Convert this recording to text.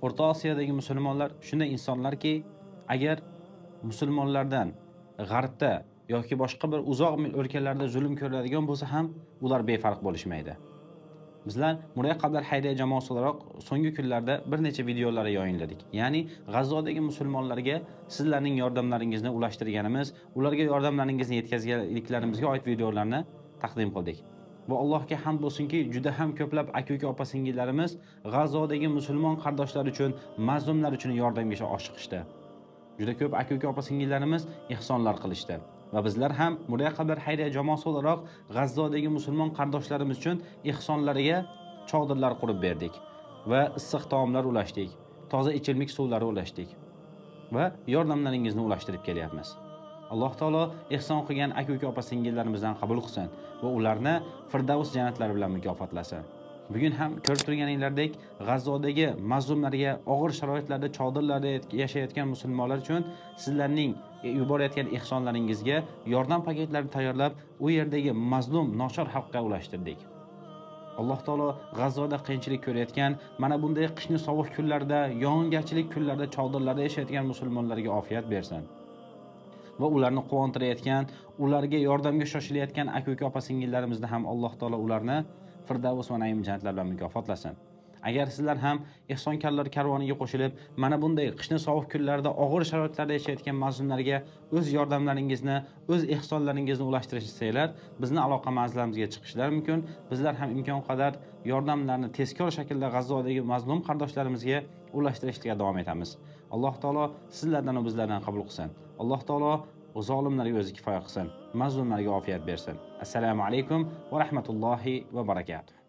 O'rta Osiyodagi musulmonlar shunday insonlarki, agar musulmonlardan g'arbda yoki boshqa bir uzoq o'lkalarda zulm ko'radigan bo'lsa ham, ular befarq bo'lishmaydi. Bizlar Murayqablar xayriya jamoasi o'laroq so'nggi kunlarda bir necha videolar yayinladik. Ya'ni G'azzodagi musulmonlarga sizlarning yordamlaringizni ulashtirganimiz, ularga yordamlaringizni yetkazganliklarimizga oid videolarni taqdim qildik. Va Allohga hamd bo'lsinki, juda ham ko'plab aka-uka opa-singillarimiz G'azzodagi musulmon qardoshlar uchun, mazlumlar uchun yordamga oshiqishdi. Juda ko'p aka-uka opa-singillarimiz ihsonlar qilishdi. Va bizlar ham Murayqablar xayriya jamoasi o'laroq G'azzodagi musulmon qardoshlarimiz uchun ihsonlariga chodirlar qurib berdik va issiq taomlar ulashdik, toza ichimlik suvlari ulashdik va yordamlaringizni ulashtirib kelyapmiz. Alloh taolo ihson qilgan aka-uka opa-singillarimizdan qabul qilsin va ularni Firdavs jannatlari bilan mukofotlasin. Bugun ham ko'rib turganinglardek G'azzodagi mazlumlarga, og'ir sharoitlarda chodirlarda yashayotgan musulmonlar uchun sizlarning yuborayotgan ihsonlaringizga yordam paketlarini tayyorlab, u yerdagi mazlum, nochor xalqqa ulashtirdik. Alloh taolo G'azzoda qiyinchilik ko'rayotgan, mana bunday qishni sovuq kunlarda, yog'ingarchilik kunlarda chodirlarda yashayotgan musulmonlarga ofiyat bersin. Va ularni quvontirayotgan, ularga yordamga shoshilayotgan aka-uka opa-singillarimizni ham Alloh taolo ularni Firdavs va Naim jannatlar bilan mukofotlasin. Agar sizlar ham ehsonkorlar karvoniga qo'shilib, mana bunday qishni sovuq kunlarda, og'ir sharoitlarda yashayotgan mazlumlarga o'z yordamlaringizni, o'z ehsonlaringizni ulashtirish istanglar, bizni aloqa manzilarimizga chiqishlar mumkin. Bizlar ham imkon qadar yordamlarni tezkor shaklda G'azzodagi mazlum qardoshlarimizga ulashtirishga davom etamiz. Alloh taolo sizlardan va bizlardan qabul qilsin. Alloh taolo zolimlarga o'zi kifoya qilsin, mazlumlarga ofiyat bersin. Assalomu alaykum va rahmatullohi va barakatuh.